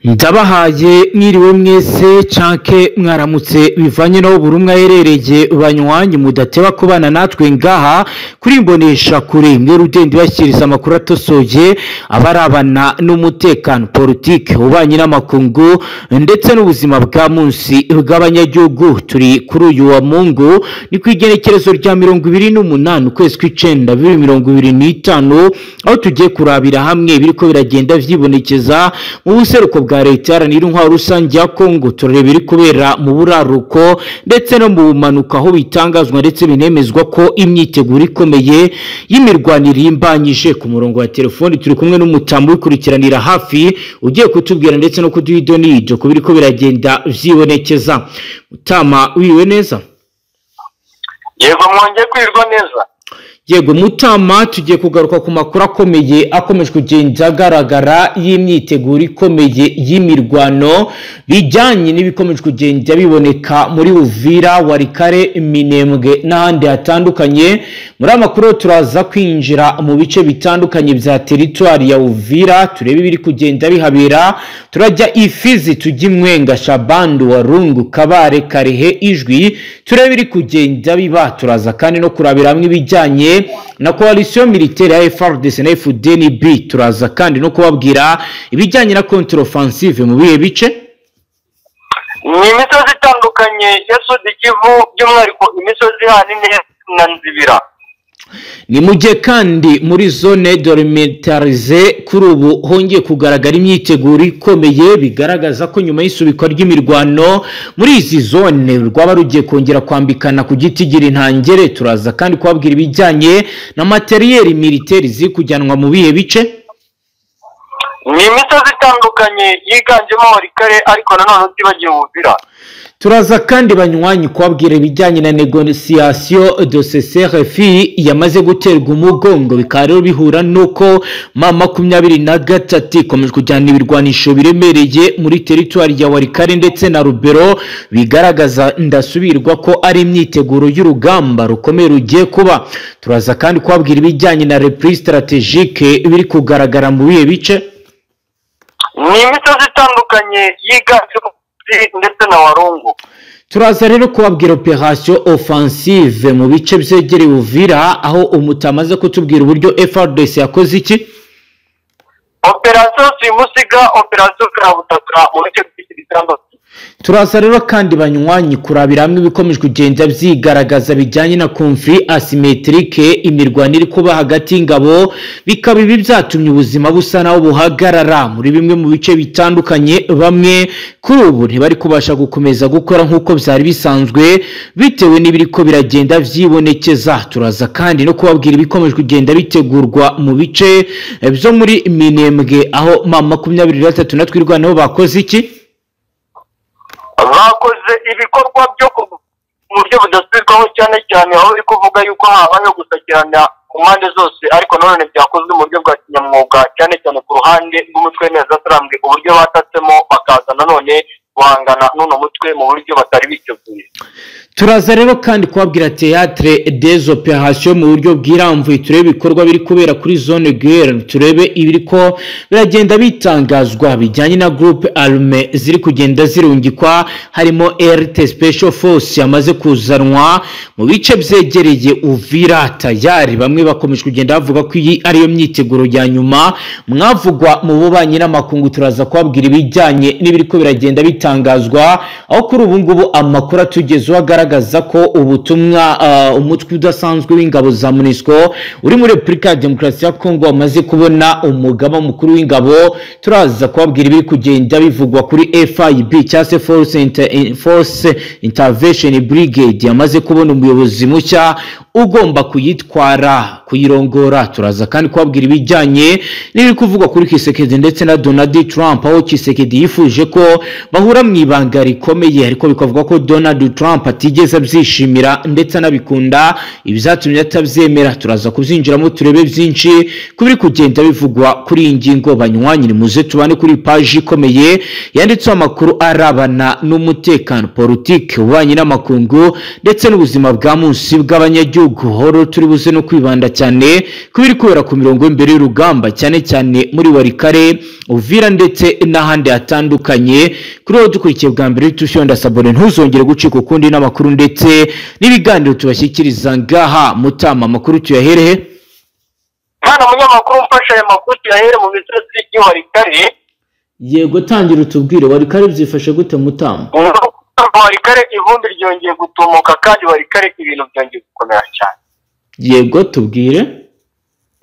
Ndabahaye mwiriwe mwese canke mwaramutse bivanye naho buri umwe aherereye, banywanyi mudateba kubana natwe ngaha kuri Imbonesha Kure, mwe rudende bashyiriza amakuru atosoye abarabana n'umutekano, politike, ububanyi n'amakungu ndetse n'ubuzima bwa munsi bw'abanyagihugu. Turi kuri uyu wa Mungu, ni ku igenekerezo rya 28 ukwezi kw'icenda 2025, aho tugiye kurabira hamwe biriko biragenda vyibonekeza mu buseruko bwa leta iharanira intwaro rusange ya Kongo. Turareba ibiri kubera mu buraruko ndetse no mu bumanuko, aho bitangazwa ndetse binemezwa ko imyiteguro ikomeye y'imirwanire yimbanyije. Ku murongo wa telefoni turi kumwe n'umutambo wikurikiranira hafi, ugiye kutubwira ndetse no kuduha idonido ku biriko biragenda vyibonekeza. Mutama, wiriwe neza? Yego, mwongeye kwirwa neza. Yego Mutama, tugiye kugaruka ku makuru akomeye akomeje kugenda agaragara y'imyiteguro ikomeye y'imirwano bijyanye n'ibikomeje kugenda biboneka muri Uvira, Walikale, Minembwe n'ahandi hatandukanye. Muri aya makuru turaza kwinjira mu bice bitandukanye bya teritwari ya Uvira, turebe ibiri kugenda bihabera. Turajya Ifizi, tujya Imwenga, Shabandu, Warungu, Kabare, Karehe, Ijwi, turebe ibiri kugenda biba. Turaza kandi no kurabira hamwe ibijyanye na coalition militaire ya FARDC na FDNB. Turaza kandi no kubabwira ibijyanye na contre-offensive mu bihe bice. Ni imisozi itandukanye ya Sud Kivu, by'umwihariko imisozi hanini na Nzibira. Ni mu gihe kandi muri zone demilitarisée kuri ubu hongeye kugaragara imyiteguro ikomeye, bigaragaza ko nyuma y'isubikwa ry'imirwano muri izi zone rwaba rugiye kongera kwambikana ku giti gira intangere. Turaza kandi kubabwira ibijyanye na matériel militaire ziri kujyanwa mu bihe bice. Ni imisozi itandukanye yiganjemo Walikale, ariko nanone utibagiwe Uvira. Turaza kandi banywanyi kubabwira ibijyanye na négociation de cessez-le-feu yamaze guterwa umugongo, bikaba rero bihura nuko M23 ikomeje kujyana ibirwanisho biremereye muri teritwari ya Walikale ndetse na Rubero, bigaragaza ndasubirwa ko ari imyiteguro y'urugamba rukomeye rugiye kuba. Turaza kandi kubabwira ibijyanye na repli stratégique biri kugaragara mu bihe bice. Ni imisozi itandukanye yiganjemo ndetse na Warungu. Turaza rero kubabwira opération offensive mu bice byegereye Uvira, aho umutamaze kutubwira uburyo FARDC yakoze iki Opération Simusiga, opération Karabutaka mu bice byinshi bitandukanye. Turaza rero kandi banywanyi kurabira hamwe ibikomeje kugenda vyigaragaza bijyanye na conflit asymétrique, imirwano iri kuba hagati y'ingabo, bikaba ibi byatumye ubuzima busa naho buhagarara muri bimwe mu bice bitandukanye. Bamwe kuri ubu ntibari kubasha gukomeza gukora nk'uko byari bisanzwe bitewe n'ibiriko biragenda vyibonekeza. Turaza kandi no kubabwira ibikomeje kugenda bitegurwa mu bice byo muri Minembwe, aho M23 na Twirwaneho bakoze iki? Bakoze ibikorwa byo mu buryo budasubirwaho, cyane cyane aho uri kuvuga yuko habayeho gusakirana ku mpande zose, ariko nanone byakozwe mu buryo bwa kinyamwuga, cyane cyane ku ruhande rw'umutwe neza uburyo batatsemo bakaza nanone guhangana n'uno mutwe mu buryo batari biteguye. Turaza rero kandi kubabwira théâtre des opérations mu buryo bwiramvuye, turebe ibikorwa biri kubera kuri zone guerre, turebe ibiriko biragenda bitangazwa bijyanye na groupe armée ziri kugenda zirungikwa, harimo RT Special Force yamaze kuzanwa mu bice byegereye Uvira tayari. Bamwe bakomeje kugenda bavuga ko iyi ariyo myiteguro ya nyuma mwavugwa mu bubanyi n'amakungu. Turaza kubabwira ibijyanye n'ibiriko biragenda bitangazwa, aho kuri ubu ngubu amakuru atugezeho agaragaza ko ubutumwa umutwe udasanzwe w'ingabo za MONUSCO uri muri Repubulika ya Demokarasi ya Kongo wamaze kubona umugaba mukuru w'ingabo. Turaza kubabwira ibiri kugenda bivugwa kuri FIB cyangwa se Force Intervention Brigade yamaze kubona umuyobozi mushya ugomba kuyitwara, kuyirongora. Turaza kandi kubabwira ibijyanye n'ibiri kuvugwa kuri Tshisekedi ndetse na Donald Trump, aho Tshisekedi yifuje ko bahura mu ibanga rikomeye, ariko bikavuga ko Donald Trump atigeze abyishimira ndetse anabikunda, ibyatumye atabyemera. Turaza kubyinjiramo turebe byinshi kubiri kugenda bivugwa kuri iyi ngingo. Banywanyi, nimuze tubane kuri paji ikomeye yanditseho amakuru arabana n'umutekano, politike, ububanyi n'amakungu ndetse n'ubuzima bwa munsi bw'abanyagihugu. Horo turi buze no kwibanda cyane kubiri kubera ku mirongo y'imbere y'urugamba. rugamba cyane cyane muri Walikale, Uvira ndetse n'ahandi hatandukanye. Kuri wowe dukurikiye bwa mbere tushonda sabone, ntuzongere gucika ukundi n'amakuru ndetse n'ibiganiro tubashyikiriza ngaha. Mutama, amakuru tuyaherehe? Hano munyamakuru mfasha, aya makuru tuyahere mu misozi y'Walikale. Yego, tangira utubwire Walikale byifashe gute Mutama? Walikale ivumbi ryongeye gutumuka kandi Walikale ibintu byongeye gukomera cyane. Yego, tubwire.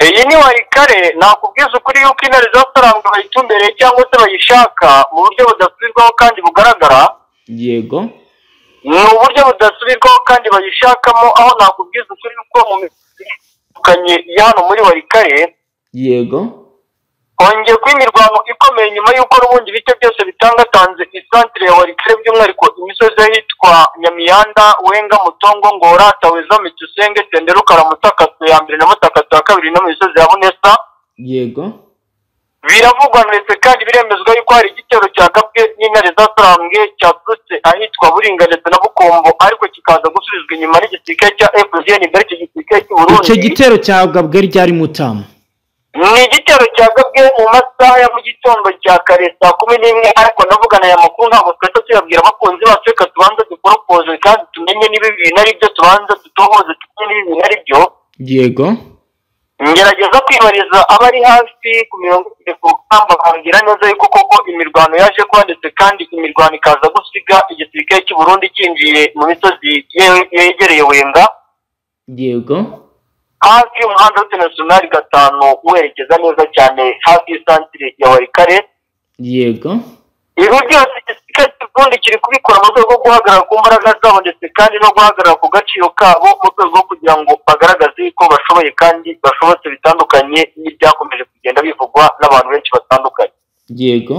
Iyi ni Walikale, nakubwiza ukuri yuko intare zasarambwe bayitumbereye cyangwa se bayishaka mu buryo budasubirwaho kandi bugaragara. Yego, ni uburyo budasubirwaho kandi bayishakamo, aho nakubwiza ukuri yuko mu misozi itandukanye ya hano muri Walikale. Yego, hongeye kuba imirwano ikomeye nyuma y'uko n'ubundi ibice byose bitangatanze isantire ya Walikale, by'umwihariko imisozi y'ahitwa Nyamiyanda, Wenga, Mutongo, Ngora, Taweza, Mitusenge, Tenderukara, Mutakato ya mbere na Mutakato ya kabiri no mu misozi ya Bunesa. Yego, biravugwa ndetse kandi biremezwa yuko hari igitero cyagabwe n'intare zasarambwe cyaturutse ahitwa Buringa ndetse na Bukombo, ariko kikaza gusubizwa inyuma n'igisirikare cya FDN mbere icyo gisirikare cy'u Burundi. Icyo gitero cyagabwe ryari Mutama? Ni igitero cyagabwe mu masaha ya mu gitondo cya kare saa 11, ariko ndavugana aya makuru ntabwo twese tuyabwira abakunzi bacu, reka tubanze duporopoze kandi tumenye niba ibintu ari byo, tubanze dutohoze tumenye niba ibintu ari byo. Yego, ngerageza kwibariza abari hafi ku mirongo ibiri ku rugamba, bambwira neza yuko koko imirwano yaje kuba ndetse kandi imirwano ikaza gusiga igisirikare cy'u Burundi cyinjiye mu misozi yegereye Wenga. Yego, hafi y'umuhanda route nationale 5 werekeza neza cyane hafi y'isantire ya Walikale. Yego, ibi byose igisirikare cy'u Burundi kiri kubikora mu rwego rwo guhagarara ku mbaraga zabo ndetse kandi no guhagarara ku gaciro kabo, mu rwego rwo kugira ngo bagaragaze ko bashoboye kandi bashobotse bitandukanye n'ibyakomeje kugenda bivugwa n'abantu benshi batandukanye. Yego,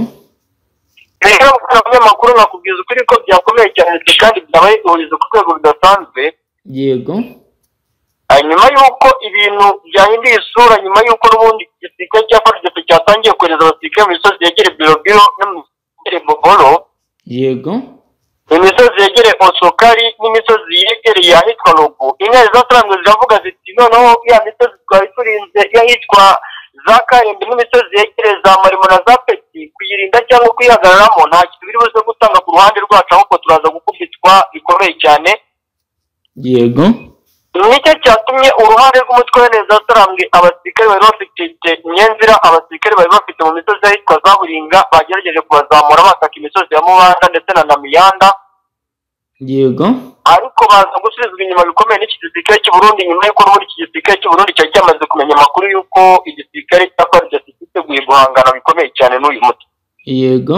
rero abanyamakuru nakubwiza ukuri ko byakomeye cyane ndetse kandi byabaye ihurizo ku rwego rudasanzwe. Yego, nyuma y'uko ibintu byahinduye isura, nyuma y'uko n'ubundi igisirikare cya FARDC cyatangiye kohereza abasirikare mu misozi yegereye Bilobilo no mu misozi yegereye Bogoro. Yego, imisozi yegereye Osokari n'imisozi yegereye ahitwa Rugu, intare zasarambwe ziravuga ziti noneho ya misozi twari turinze y'ahitwa za Karembe n'imisozi yegereye za Marimo na za Peti, kuyirinda cyangwa kuyihagararamo nta kintu biri buze gutanga ku ruhande rwacu, ahubwo turaza gukubitwa bikomeye cyane. Yego, nicyo cyatumye uruhande rw'umutwe w'intare zasarambwe abasirikare bari bafite imyenzira, abasirikare bari bafite mu misozi ahitwa za Buringa bagerageje kubazamura bataka imisozi ya Mubanda ndetse na Namiyanda. Yego, ariko baza gusubizwa inyuma bikomeye n'iki gisirikare cy'u Burundi, nyuma y'uko n'ubundi iki gisirikare cy'u Burundi cyari cyamaze kumenya amakuru y'uko igisirikare cya FARDC cyiteguye guhangana bikomeye cyane n'uyu mutwe. Yego.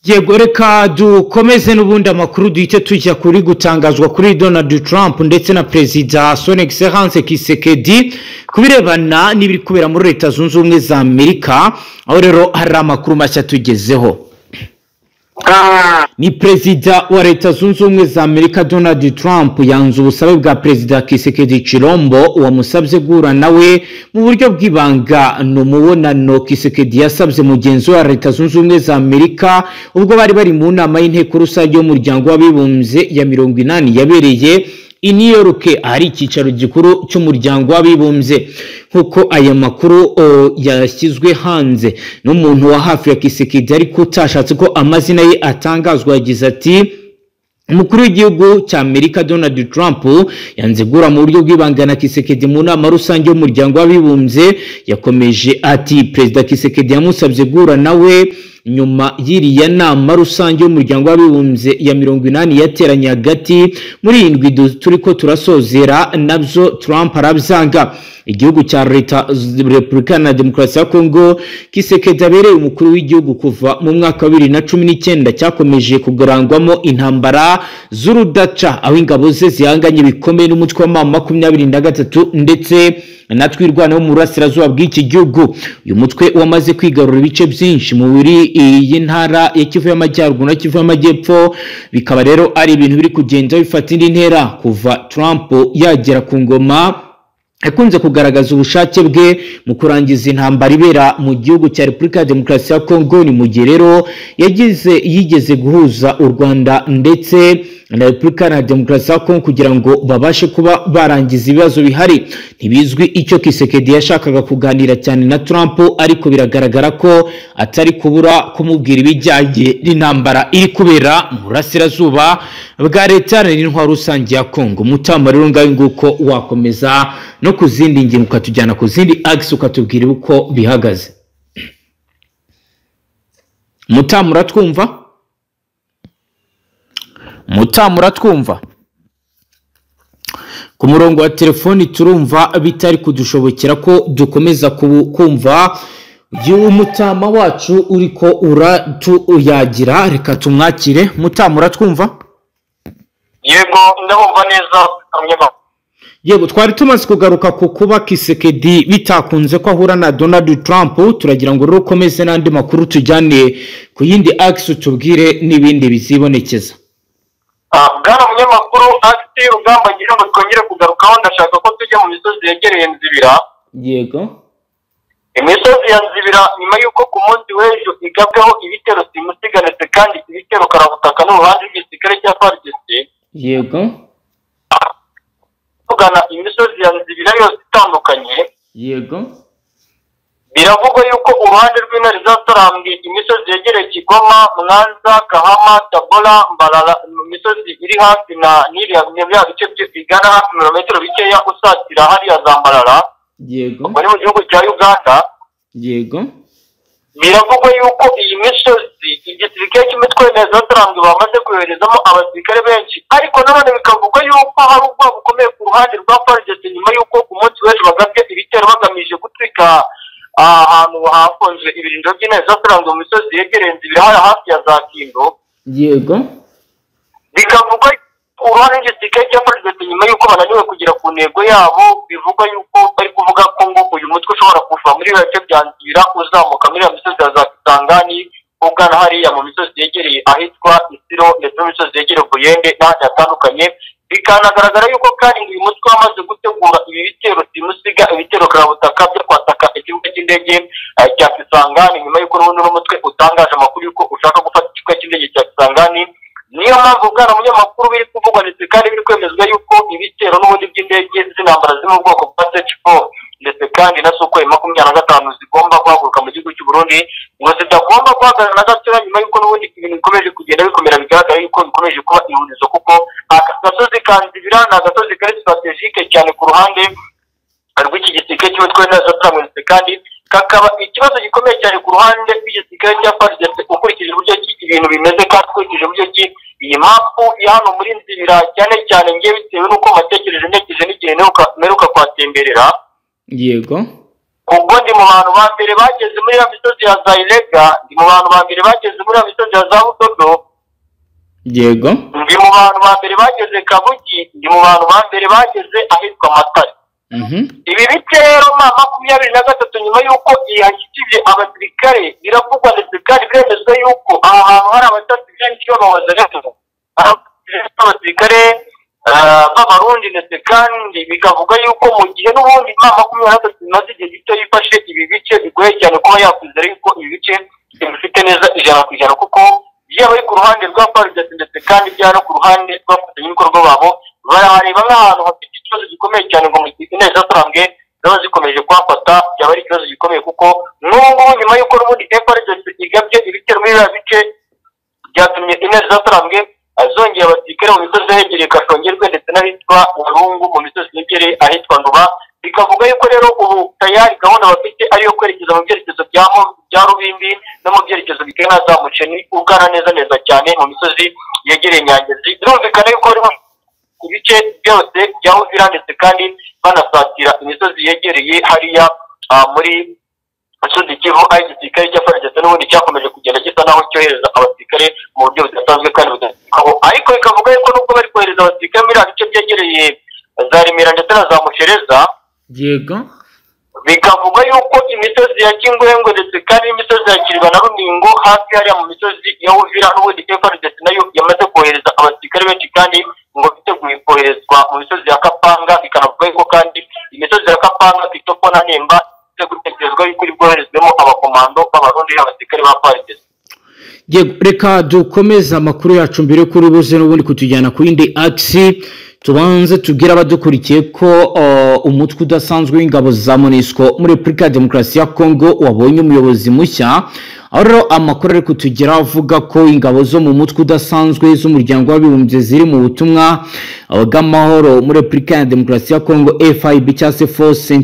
Yego, reka dukomeze n'ubundi amakuru duhite tujya kuri gutangazwa kuri Donald Trump ndetse na Perezida Son Excellence Tshisekedi kubirebana n'ibiri kubera muri Leta Zunze Ubumwe za Amerika, aho rero hari amakuru mashya tugezeho. Ni Perezida wa Leta Zunze Ubumwe za Amerika Donald Trump yanze ubusabe bwa Perezida Tshisekedi Chilombo wamusabye guhura nawe mu buryo bw'ibanga. Ni umubonano Tshisekedi yasabye mugenzi wa Leta Zunze Ubumwe za Amerika ubwo bari bari mu nama y'inteko rusange y'umuryango w'abibumbye ya 80 yabereye i New York, ahari icyicaro gikuru cy'umuryango w'abibumbye. Nk'uko aya makuru yashyizwe hanze n'umuntu wa hafi ya Tshisekedi ariko utashatse ko amazina ye atangazwa, yagize ati Umukuru w'igihugu cya Amerika Donald Trump yanze guhura mu buryo bw'ibanga na Tshisekedi mu nama rusange y'umuryango w'abibumbye. Yakomeje ati Perezida Tshisekedi yamusabye guhura nawe nyuma y'iriya nama rusange y'umuryango w'abibumbye ya 80 yateranye hagati muri iyi ndwi turiko turasozera, nabyo Trump arabyanga. Igihugu cya Leta Repubulika na Demokarasi ya Kongo Tshisekedi abereye umukuru w'igihugu kuva mu mwaka wa 2019 cyakomeje kugarangwamo intambara z'urudaca, aho ingabo ze zihanganye bikomeye n'umutwe wa M23 ndetse na Twirwaneho mu burasirazuba bw'iki gihugu. Uyu mutwe wamaze kwigarura ibice byinshi muri iyi ntara ya Kivu y'Amajyaruguru na Kivu y'Amajyepfo, bikaba rero ari ibintu biri kugenda bifata indi ntera kuva Trump yagera ku ngoma. Yakunze kugaragaza ubushake bwe mu kurangiza intambara ibera mu gihugu cya Repubulika ya Demokarasi ya Kongo. Ni mu gihe rero yigeze guhuza u Rwanda ndetse na Repubulika ya Demokarasi ya Kongo kugira ngo babashe kuba barangiza ibibazo bihari. Ntibizwi icyo Tshisekedi yashakaga kuganira cyane na Trump, ariko biragaragara ko atari kubura kumubwira ibijyanye n'intambara iri kubera mu burasirazuba bwa leta n'intwaro rusange ya Kongo. Mutama rero ngayo nguko wakomeza no ku zindi ngingo, ukatujyana ku zindi axe, ukatubwira uko bihagaze. Mutama uratwumva? Mutama uratwumva? Ku murongo wa telefoni turumva bitari kudushobokera ko dukomeza kumva Mutama wacu uriko uratuyagira. Reka tumwakire. Mutama uratwumva? Yego, ndabumva neza. Yego, twari tumaze kugaruka ku kuba Tshisekedi bitakunze ko ahura na Donald Trump. Turagira ngo rero ukomeze n'andi makuru, tujyane ku yindi axe, tubwire n'ibindi bizibonekeza. Bwana munyamakuru, axe y'urugamba ngira ngo twongere kugarukaho, ndashaka ko tujya mu misozi yegereye Nzibira. Yego, imisozi ya Nzibira nyuma y'uko ku munsi w'ejo igabweho ibitero simusiganetse kandi ibitero karabutaka n'uruhande rw'igisirikare cya FARDC. Yego, tugana imisozi ya Nzibira yose itandukanye. Yego, biravugwa yuko uruhande rw'intare zasarambwe imisozi yegereye Kigoma, Mwanza, Kahama, Tabora, Mbarara, imisozi iri hafi na n'iriya bya bice bigana hafi ibirometero bikeya usatira hariya za Mbarara. Yego, bari mu gihugu cya Uganda. Yego, biravugwa yuko iyi misozi igisirikare cy'imitwe zasarambwe bamaze koherezamo abasirikare benshi, ariko nanone bikavugwa yuko hari ubwoba bukomeye ku ruhande rwa FARDC nyuma y'uko ku munsi w'ejo bagabye ibitero bagamije gutwika ahantu hafunzwe ibirindiro by'intare zasarambwe mu misozi yegereye Nzibira hariya hafi ya za Kingo. Yego, bikavugwa uruhande rw'igisirikare cya FARDC nyuma y'uko bananiwe kugera ku ntego yabo, bivugwa yuko bari kuvuga ko ngo uyu mutwe ushobora kuva muri bice bya Nzibira uzamuka muri ya misozi ya za Kisangani ugana hariya mu misozi yegereye ahitwa Isiro ndetse n'imisozi yegereye Buyende n'ahandi hatandukanye. Bikanagaragara yuko kandi uyu mutwe wamaze gutegura ibi bitero simusiga, ibitero karabutaka byo kwataka ikibuga cy'indege cya Kisangani nyuma y'uko n'ubundi n'umutwe utangaje amakuru y'uko ushaka gufata ikibuga cy'indege cya Kisangani. Niyo mpamvu bwana munyamakuru biri kuvugwa ndetse kandi biri kwemezwa yuko ibitero n'ubundi by'indege z'intambara ziri mu bwoko bwa H4 ndetse kandi na Sukhoi 25 zigomba guhaguruka mu gihugu cy'u Burundi ngo zidagomba guhagarara na gatoya nyuma y'uko n'ubundi ibintu bikomeje kugenda bikomera, bigaragara yuko bikomeje kuba ihurizo, kuko aka gasozi ka Nzibira ni agasozi kari strategique cyane ku ruhande rw'iki gisirikare cy'imitwe y'intare ndetse kandi kakaba ikibazo gikomeye cyane ku ruhande rw'igisirikare cya FARDC ukurikije uburyo ki ibintu bimeze kandi ukurikije uburyo ki iyi mapu ya hano muri Nzibira cyane cyane ngiye bitewe n'uko matekereje ntekereje n'igihe mperuka kuhatemberera. Yego, ubwo ndi mu bantu ba mbere bageze muri ya misozi ya Zairega, ndi mu bantu ba mbere bageze muri ya misozi ya za Budodo. Yego, ndi mu bantu ba mbere bageze Kabugi, ndi mu bantu ba mbere bageze ahitwa Matare. Ibi bice rero ma 23 nyuma y'uko ihashyikije abasirikare, biravugwa ndetse kandi biremezwa yuko aha hantu hari abatasi benshi b'abazalendo, abasirikare b'Abarundi ndetse kandi bikavuga yuko mu gihe n'ubundi ma 23 imaze igihe gito yifashe ibi bice, bigoye cyane kuba yakwizera yuko ibi bice bifite neza 100%, kuko byaba ari ku ruhande rwa FARDC ndetse kandi byaba no ku ruhande rw'abafatanyabikorwa babo. Barahareba nk'ahantu hafite ikibazo gikomeye cyane ngo mu gihe intare zasarambwe zaba zikomeje kuhafata byaba ari ikibazo gikomeye, kuko n'ubu nyuma y'uko n'ubundi FARDC igabye ibitero muri biriya bice byatumye intare zasarambwe zongera abasirikare mu misozi yegereye Kashongerwe ndetse n'ahitwa Warungu mu misozi yegereye ahitwa Nduba. Bikavuga yuko rero ubu tayari gahunda bafite ariyo kwerekeza mu byerekezo bya Rubimbi no mu byerekezo bigana za Muceni ugana neza neza cyane mu misozi yegereye Nyangezi. Birumvikana yuko harimo ibice byose bya Uvira ndetse kandi banasatira imisozi yegereye hariya muri Sud Kivu, aho igisirikare cya FARDC n'ubundi cyakomeje kugenda gisa naho cyohereza abasirikare mu buryo budasanzwe kandi budasubirwaho. Ariko bikavuga yuko nubwo bari kohereza abasirikare muri bice byegereye za Remera ndetse na za Mushereza. Yego, bikavuga yuko imisozi ya Kingwengwe ndetse kandi n'imisozi ya Kiriba na Runingo hafi hariya mu misozi ya Uvira n'ubundi FARDC nayo yamaze kohereza abasirikare benshi kandi ngo biteguye koherezwa mu misozi ya Kapanga. Bikanavuga yuko kandi imisozi Imisozi ya Kapanga, Kitopo na Nemba gutekerezwa yuko iri bwoherezwemo abakomando b'Abarundi n'abasirikare ba FARDC. Reka dukomeze amakuru yacu mbere kuri buze n'ubundi kutujyana ku yindi axe. Tubanze tubwira abadukurikiye ko umutwe udasanzwe w'ingabo za MONUSCO muri Repubulika ya Demokarasi ya Kongo wabonye umuyobozi mushya. Aho rero amakuru ari kutugeraho avuga ko ingabo zo mu mutwe udasanzwe z'umuryango w'abibumbye ziri mu butumwa bw'amahoro muri Repubulika ya Demokarasi ya Kongo FIB cyangwa se Force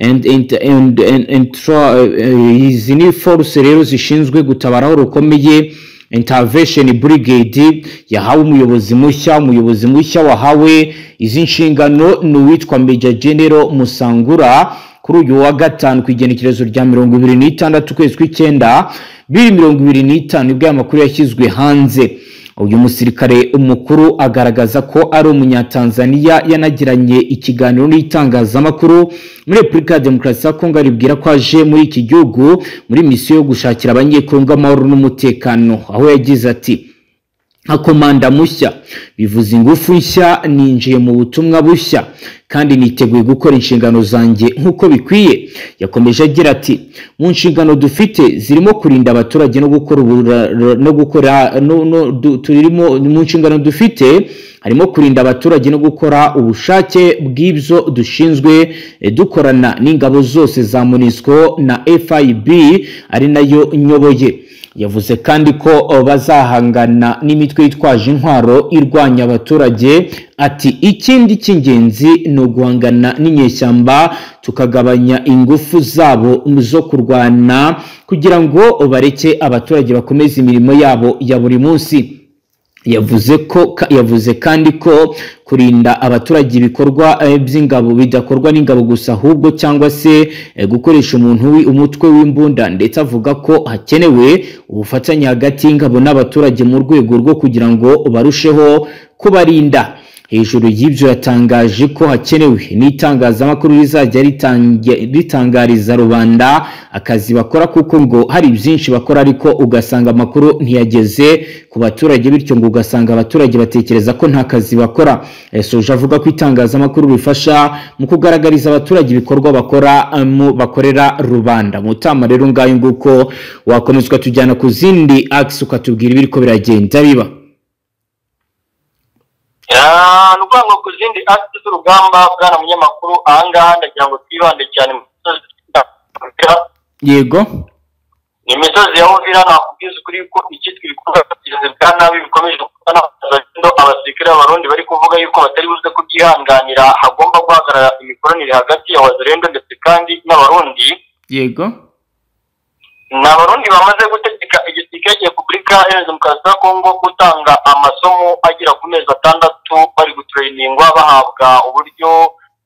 and izi ni force rero zishinzwe gutabara aho rukomeye Intervention Brigade yahawe umuyobozi mushya. Umuyobozi mushya wahawe izi nshingano ni uwitwa Major General Musangura. Kuri uyu wa gatanu ku igenekerezo rya 26 kwezi kw'icyenda 2025 nibwo aya makuru yashyizwe hanze. Uyu musirikare umukuru agaragaza ko ari umunyatanzania, yanagiranye ikiganiro n'itangazamakuru muri Repubulika ya Demokarasi ya Kongo, aribwira ko aje muri iki gihugu muri misiyo yo gushakira abanyekongo amahoro n'umutekano, aho yagize ati: nka komanda mushya bivuze ingufu nshya, ninjiye mu butumwa bushya kandi niteguye gukora inshingano zanjye nk'uko bikwiye. Yakomeje agira ati: mu nshingano dufite zirimo kurinda abaturage no gukora no gukora turimo mu nshingano dufite harimo kurinda abaturage no gukora ubushake bw'ibyo dushinzwe, dukorana n'ingabo zose za MONUSCO na FIB ari nayo nyoboye. Yavuze kandi ko bazahangana n'imitwe yitwaje intwaro irwanya abaturage. Ati: ikindi cy'ingenzi ni uguhangana n'inyeshyamba tukagabanya ingufu zabo zo kurwana kugira ngo bareke abaturage bakomeze imirimo yabo ya buri munsi. Yavuze kandi ko kurinda abaturage ibikorwa by'ingabo bidakorwa n'ingabo gusa, ahubwo cyangwa se gukoresha umuntu umutwe w'imbunda, ndetse avuga ko hakenewe ubufatanye hagati y'ingabo n'abaturage mu rwego rwo kugira ngo barusheho kubarinda. Hejuru y'ibyo yatangaje ko hakenewe n'itangazamakuru rizajya ritangariza rubanda akazi bakora, kuko ngo hari byinshi bakora ariko ugasanga amakuru ntiyageze ku baturage, bityo ngo ugasanga abaturage batekereza ko nta kazi bakora. Yasoje avuga ko itangazamakuru rifasha mu kugaragariza abaturage ibikorwa bakora bakorera rubanda. Mutama rero ngayo nguko wakomezwa tujyana ku zindi axe ukatubwira ibiriko biragenda biba. Ni ukuvuga ngo ku zindi axe z'urugamba, bwana munyamakuru, ahangaha ndagira ngo twibande cyane mu misozi. Yego, ni imisozi ya Uvira. Nakubwiza ukuri ko icyitwa ibikorwa by'ubugizi bwa nabi bikomeje gukorwa n'abasirikare b'Abarundi bari kuvuga yuko batari buze kubyihanganira, hagomba guhagarara imikoranire hagati ya Wazalendo ndetse kandi n'Abarundi. Yego, ni Abarundi bamaze gutegeka igisirikare cya Repubulika Iharanira Demokarasi ya Kongo gutanga amasomo agera ku mezi 6, bari gutrainingwa bahabwa uburyo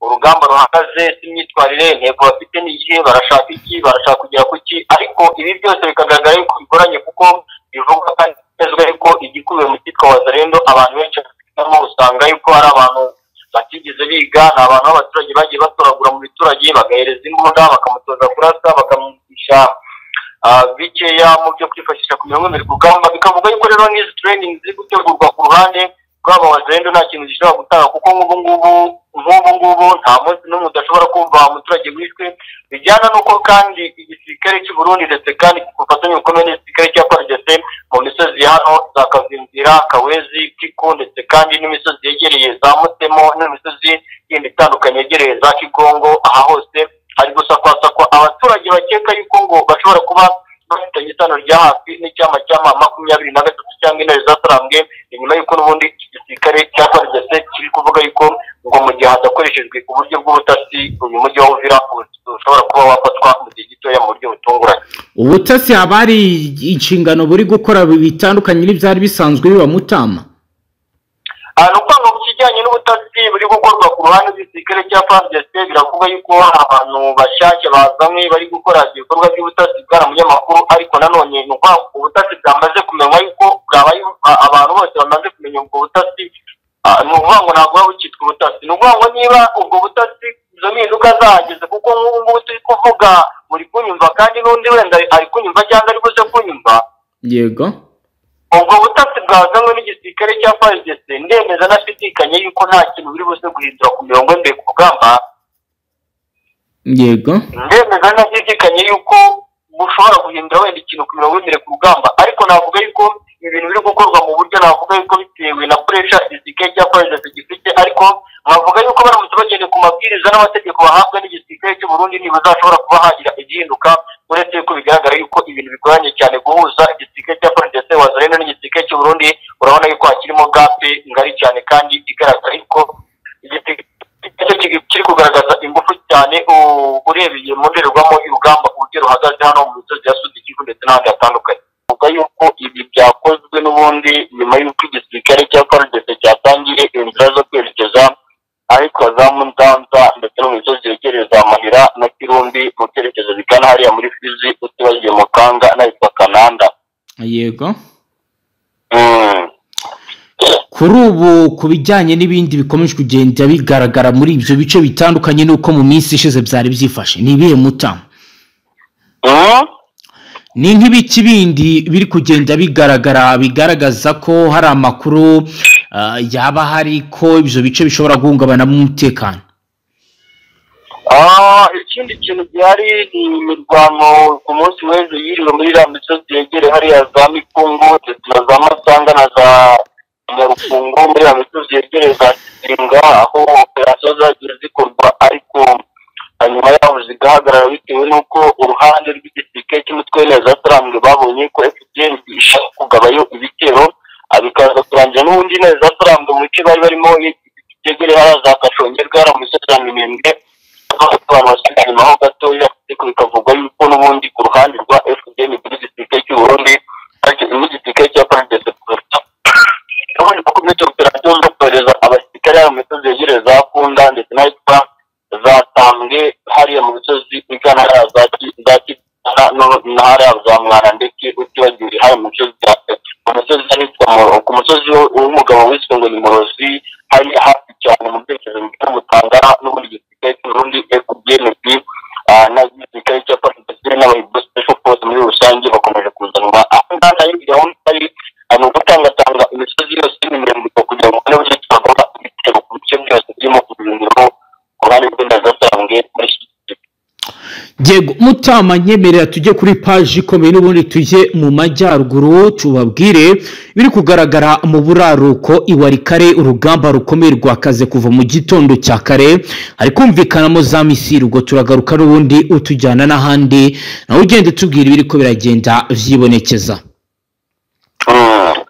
urugamba ruhagaze, imyitwarire, intego bafite ni iyihe, barashaka iki, barashaka kugera ku ki. Ariko ibi byose bikagaragara yuko bigoranye, kuko bivugwa kandi yuko igikubiye mu cyitwa Wazalendo abantu benshi bafitemo usanga yuko ari abantu batigeze biga, ni abantu b'abaturage bagiye batoragura mu biturage, bagahereza imbunda, bakamutoza kurasa, bakamwigisha bikeya mu byo kwifashisha ku mirongo imbere ku rugamba. Bikavuga yuko rero n'izi training ziri gutegurwa ku ruhande rw'aba Wazalendo nta kintu gishobora gutanga, kuko nk'ubu ngubu nta munsi n'umwe udashobora kumva umuturage wishwe. Bijyana n'uko kandi igisirikare cy'u Burundi ndetse kandi ku bufatanye bukomeye n'igisirikare cya FARDC mu misozi ya hano za Kavimvira, Kawezi, Kiko ndetse kandi n'imisozi yegereye za Mutemo n'imisozi yindi itandukanye yegereye za Kigongo, aha hose hari gusakwasakwa abaturage bakeka yuko ngo bashobora kuba bafitanye isano rya hafi n'icyama cyama 23 cyangwa intare za Sarambwe, inyuma y'uko n'ubundi iki gisirikare cya FARDC kiri kuvuga yuko ngo mu gihe hadakoreshejwe uburyo bw'ubutasi uyu mujyi wa Uvira ushobora kuba wafatwa mu gihe gitoya mu buryo butunguranye. Ubutasi haba hari inshingano buri gukora bitandukanye n'ibyari bisanzwe biba Mutama? Ni ukuvuga ngo ku kijyanye n'ubutasi buri gukorwa ku ruhande rw'igisirikare cya FARDC, biravuga yuko hari abantu bashyashya bazanywe bari gukora ibikorwa by'ubutasi, bwana munyamakuru. Ariko nanone ni ukuvuga ngo ubutasi bwamaze kumenywa yuko bwabaye, abantu bose bamaze kumenya ubwo butasi, ni ukuvuga ngo ntabwo buba bukitwa ubutasi. Ni ukuvuga ngo niba ubwo butasi izo mpinduka zahageze, kuko nk'ubu ngubu turi kuvuga muri kunyumva kandi n'undi wenda ari kunyumva cyangwa ari buze kunyumva. Yego, ubwo butasi bwazanywe n'igisirikare cya FARDC, ndemeza nashidikanye yuko nta kintu biri buze guhindura ku mirongo y'imbere ku rugamba. Yego, ndemeza nashidikanye yuko bushobora guhindura wenda ikintu ku mirongo y'imbere ku rugamba, ariko navuga yuko ibintu biri gukorwa mu buryo navuga yuko bitewe na pressure igisirikare cya FARDC gifite, ariko nkavuga yuko baramutse bagendeye ku mabwiriza n'amategeko bahabwa n'igisirikare cy'u Burundi ntibazashobora kuba hagira igihinduka, uretse yuko bigaragara yuko ibintu bigoranye cyane guhuza igisirikare cya FARDC Wazalendo n'igisirikare cy'u Burundi. Urabona yuko hakirimo gape ngari cyane kandi igaragara yuko igisirikare kiri kugaragaza ingufu cyane urebeye mu ndorerwamo y'urugamba uburyo ruhagaze hano mu misozi ya Sud Kivu ndetse n'ahandi hatandukanye. Avuga yuko ibi byakozwe n'ubundi nyuma y'uko igisirikare cya FARDC cyatangiye inzira zo kwerekeza ahitwa za Munzanza ndetse no mu misozi yegereye za Mahira na Kirumbi mu cyerekezo bigana hariya muri Fizi, utibagiye Mukanga n'ahitwa Kananda. Yego, kuri ubu ku bijyanye n'ibindi bikomeje kugenda bigaragara muri ibyo bice bitandukanye n'uko mu minsi ishize byari byifashe, ni ibihe Mutama? Ni nk'ibiki bindi biri kugenda bigaragara bigaragaza ko hari amakuru yaba hari ko ibyo bice bishobora guhungabanamo umutekano? Ikindi kintu gihari ni imirwano ku munsi w'ejo yiriwe muri iriya misozi yegereye hariya za Mikungu ndetse na za Masanga na za Nyarukungu, muri iriya misozi yegereye za Kizinga, aho operasiyo zagiye zikorwa ariko hanyuma yaho zigahagarara bitewe n'uko uruhande rw'igisirikare cy'umutwe w'interahamwe babonye ko FDL ishaka kugabayo ibitero, bikaza kurangira n'ubundi interahamwe mu bice bari barimo byegereye hariya za Kashongerwa, hariya mu misozi ya Minembwe, abantu basigaye inyuma ho gatoya, ariko bikavugwa yuko n'ubundi ku ruhande rwa FDL n'igisirikare cy'u Burundi ariko n'igisirikare cya FARDC ubundi bakomeje operasiyo zo kohereza abasirikare hariya mu misozi yegereye za Kunda ndetse n'ahitwa za Tambwe, hariya mu misozi igana hariya za Kigana na hariya za Mwana, ndetse utibagiwe hariya mu misozi ku musozi w'umugabo wiswe ngo ni Murozi, hari hafi cyane mu byerekezo bya Mutangana n'ubundi gisirikare cy'u Burundi FDNB n'igisirikare cya FARDC n'abahibo special force muri rusange bakomeje kuzanwa aho ngaha. Nayo gahunda ari ni ugutangatanga imisozi yose y'imirembe kugira ngo babone uburyo bagomba ibitero ku bice byose birimo kubirindiro ku ruhande rw'indazasanzwe muri. Yego Mutama, nyemerera tujye kuri paji ikomeye n'ubundi tujye mu majyaruguru tubabwire biri kugaragara mu buraruko iwarikare. Urugamba rukomeye rwakaze kuva mu gitondo cya kare, hari kumvikanamo za misiri. Ubwo turagaruka n'ubundi utujyana n'ahandi, nawe ugenda utubwira ibiri ko biragenda vyibonekeza.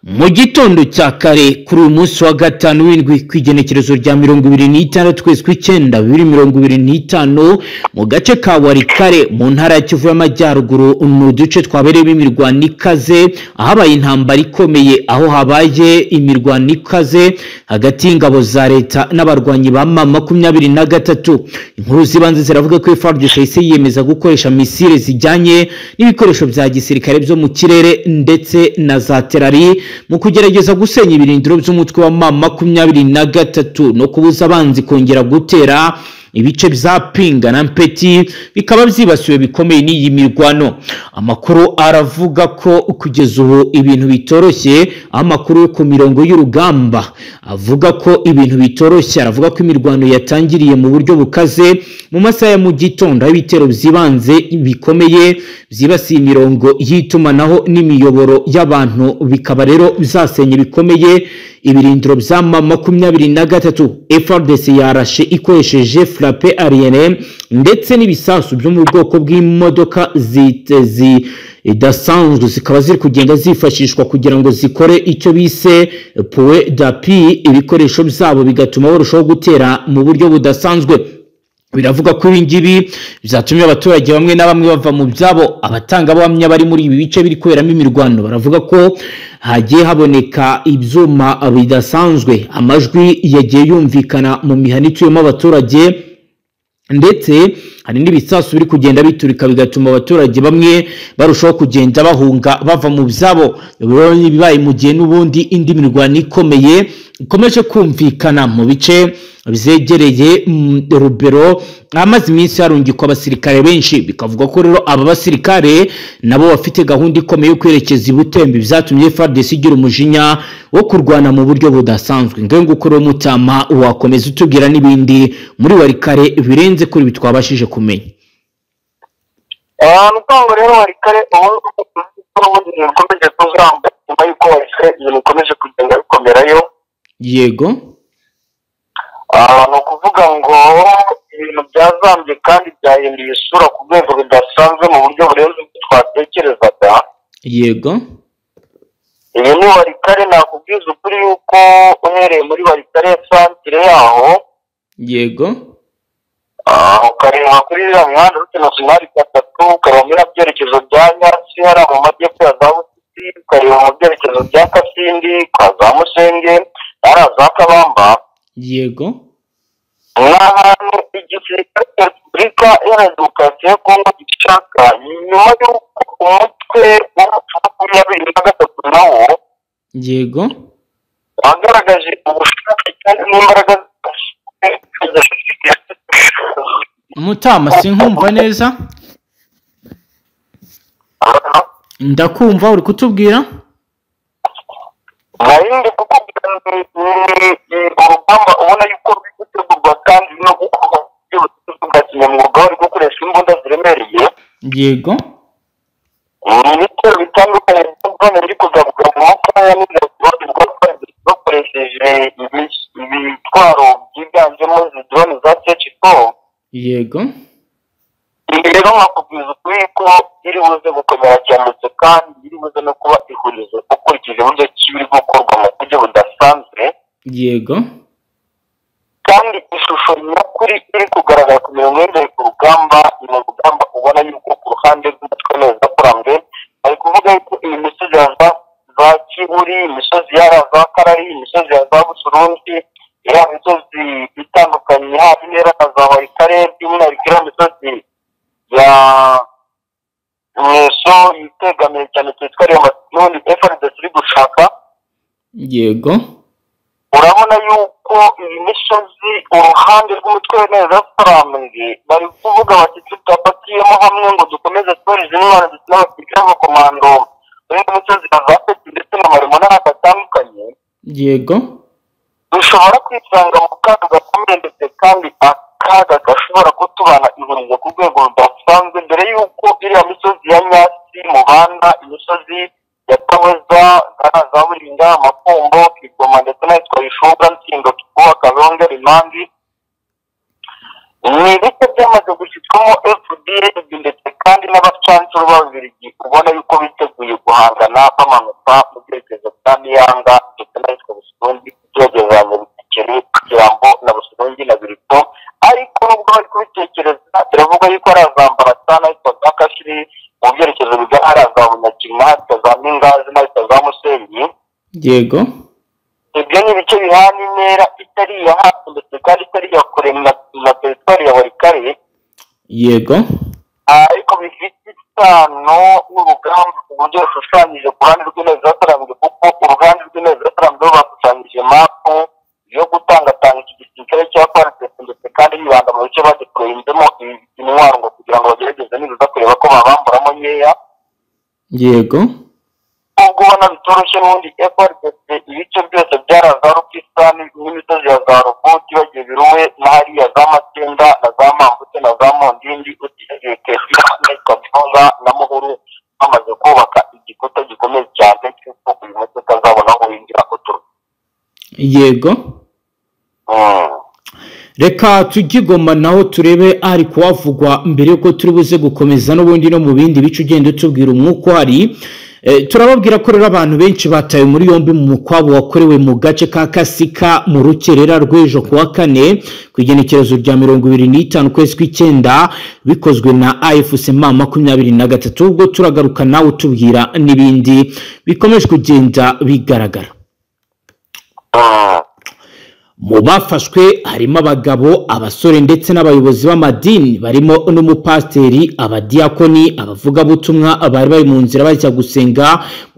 Mu gitondo cya kare kuri uyu munsi wa gatanu w'indwi ku igenekerezo rya 26 kwezi kw'icyenda 2025, mu gace ka Warikare mu ntara ya Kivu y'Amajyaruguru, mu duce twabereyemo imirwano ikaze, ahabaye intambara ikomeye, aho habaye imirwano ikaze hagati y'ingabo za leta n'abarwanyi ba M23. Inkuru z'ibanze ziravuga ko FARDC yahise yiyemeza gukoresha misile zijyanye n'ibikoresho bya gisirikare byo mu kirere ndetse na za terari mu kugerageza gusenya ibirindiro by'umutwe wa M23 no kubuza abanzi kongera gutera ibice bya Pinga na Mpeti, bikaba byibasiwe bikomeye n'iyi mirwano. Amakuru aravuga ko kugeza ubu ibintu bitoroshye. Amakuru ku mirongo y'urugamba avuga ko ibintu bitoroshye, aravuga ko imirwano yatangiriye mu buryo bukaze mu masaha ya mu gitondo, aho ibitero byibanze bikomeye byibasiye imirongo y'itumanaho n'imiyoboro y'abantu, bikaba rero bizasenye bikomeye ibirindiro bya M23. FARDC yarashe ikoresheje frappe aérienne ndetse n'ibisasu byo mu bwoko bw'imodoka zidasanzwe, zikaba ziri kugenda zifashishwa kugira ngo zikore icyo bise point d'appui, ibikoresho byabo bigatuma barushaho gutera mu buryo budasanzwe. Biravuga ko ibi ngibi byatumye abaturage bamwe na bamwe bava mu byabo. Abatangabuhamya bari muri ibi bice biri kuberamo imirwano baravuga ko hagiye haboneka ibyuma bidasanzwe, amajwi yagiye yumvikana mu mihana ituyemo abaturage, ndetse hari n'ibisasu biri kugenda biturika bigatuma abaturage bamwe barushaho kugenda bahunga bava mu byabo. Bibaye mu gihe n'ubundi indi mirwano ikomeye ikomeje kumvikana mu bice byegereye Rubero, amaze iminsi harungikwa abasirikare benshi. Bikavuga ko rero aba basirikare nabo bafite gahunda ikomeye yo kwerekeza i Butembo, byatumye FARDC igira umujinya wo kurwana mu buryo budasanzwe. Ngaho nguko rero Mutama, wakomeza utubwira n'ibindi muri Walikale birenze kuri ibi twabashije kumenya. Nukuvuga rero Walikale ubu ibintu bikomeje kuzamba nyuma y'uko Walikale ibintu bikomeje kugenda bikomerayo. Yego. Ni ukuvuga ngo ibintu byazambye kandi byahinduye isura ku rwego rudasanzwe mu buryo burenze ubwo twatekerezaga. Yego. Iyi ni Walikale, nakubwiza ukuri yuko uhereye muri Walikale santire yaho. Yego. Ukareba kuri iriya mihanda route nationale 3, ukareba muri byerekezo bya Nyasi hariya mu majyepfo ya za Busisi, ukareba mu byerekezo bya Kasindi kwa za Musenge hariya za Kabamba. Yego. Ni ahantu igisirikare cya Repubulika Iharanira Demokarasi ya Kongo gishaka, nyuma y'uko umutwe wa 23 nawo Yego wagaragaje ubushake cyane n'imbaraga. Mutama, sinkumva neza. Ndakumva, uri kutubwira? Narindi kukubwira urugamba ubona yuko ruri gutegurwa kandi no gukorwa bwa kinyamwuga, bari gukoresha imbunda ziremereye. Yego. Ni ibitero bitandukanye by'ubwone biri kugabwa mu masaha ya nijoro bakoresheje ibitwaro byiganjemo izi drone za CH4. Yego. Ibi rero nkakubwiza ukuri ko biri buze gukomera cyane kandi biri buze no kuba ihurizo ukurikije uburyo ki biri gukorwa mu buryo budasanzwe. Yego. Kandi ishusho nyakuri iri kugaragara ku mirongo y'imbere ku rugamba, ni urugamba ubona yuko ku ruhande rw'umutwe neza kurambwe bari kuvuga yuko iyi misozi ya za Kiburi, imisozi ya za Karari, imisozi ya za Busurungi, iriya misozi itandukanye haba intera na za Walikale, by'umwihariko iriya misozi ya Mweso yitegamiye cyane teritwari ya n'ubundi FARDC iri gushaka. Yego. Urabona yuko iyi misozi uruhande rw'umutwe neza farambwe bari kuvuga bati tutapatiyemo hamwe ngo dukomeze twohereze intwaro ndetse n'abasirikare b'abakomando muri ino misozi ya za Peti ndetse na Marimo n'ahandi hatandukanye. Yego. Dushobora kwisanga mu kaga gakomeye ndetse kandi akaga gashobora kutubana ihurizo ku rwego rudasanzwe, mbere y'uko iriya misozi ya Nyasi, Muhanda, imisozi ya Kaweza, za Buringa, Makombo, Kigoma ndetse n'ahitwa Bishuga, Nsingo, Kikuba, Kazonge, Rimangi, ni ibice byamaze gushyirwamo FDL ndetse kandi n'abacancuro b'Ababiligi ubona yuko biteguye guhangana bamanuka mu byerekezo bya Miyanga ndetse n'ahitwa Busurungi, ibyerekezo bya Nyabikere, Kirambo na Busurungi na Birito. Ariko nubwo bari kubitekereza, biravuga yuko ari azambarasa n'ahitwa za Kashiri mu byerekezo bigana hariya za Bunyakiri n'ahitwa za Mingazi n'ahitwa za Musenyi. Yego. Ibyo ni ibice bihana intera itari iya hafi ndetse kandi itari iya kure na teritwari ya Walikale. Yego. Ariko bifite isano n'urugamba uburyo rushushanyije ku ruhande rw'Intare, kuko uruhande rw'Intare bashushanyije mapu yo gutangatanga iki gisirikare cya FARDC ndetse kandi bibanda mu bice badeployinzemo intwaro ngo kugira ngo bagerageze nibuza kureba ko babamburamo nkeya. Yego. Ubwo ubona bitoroshye n'ubundi FARDC ibice byose byaraza Rukisa n'imisozi ya za Rukuti bagiye Biruwe na hariya za Matinda na za Mambutse na za Mondindi, utigiye Kefira n'ahitwa na Muhuru, bamaze kubaka igikuta gikomeye cyane cy'uko uyu mutwe utazabona aho winjira uturuka. Yego. Reka tujye naho turebe ari kuhavugwa mbere yuko turi buze gukomeza n'ubundi no mu bindi bice ugenda utubwira umwuka uhari. Turababwira ko rero abantu benshi batawe muri yombi mu mukwabo wakorewe mu gace ka Kasika mu rukerera rw'ejo kuwa kane ku igenekerezo rya 25 kwezi kw'icyenda, bikozwe na AFC M23. Ubwo turagaruka nawe utubwira n'ibindi bikomeje kugenda bigaragara. Mu bafashwe harimo abagabo, abasore ndetse n'abayobozi b'amadini barimo n'umupasiteri, abadiyakoni, abavugabutumwa bari bari mu nzira bajya gusenga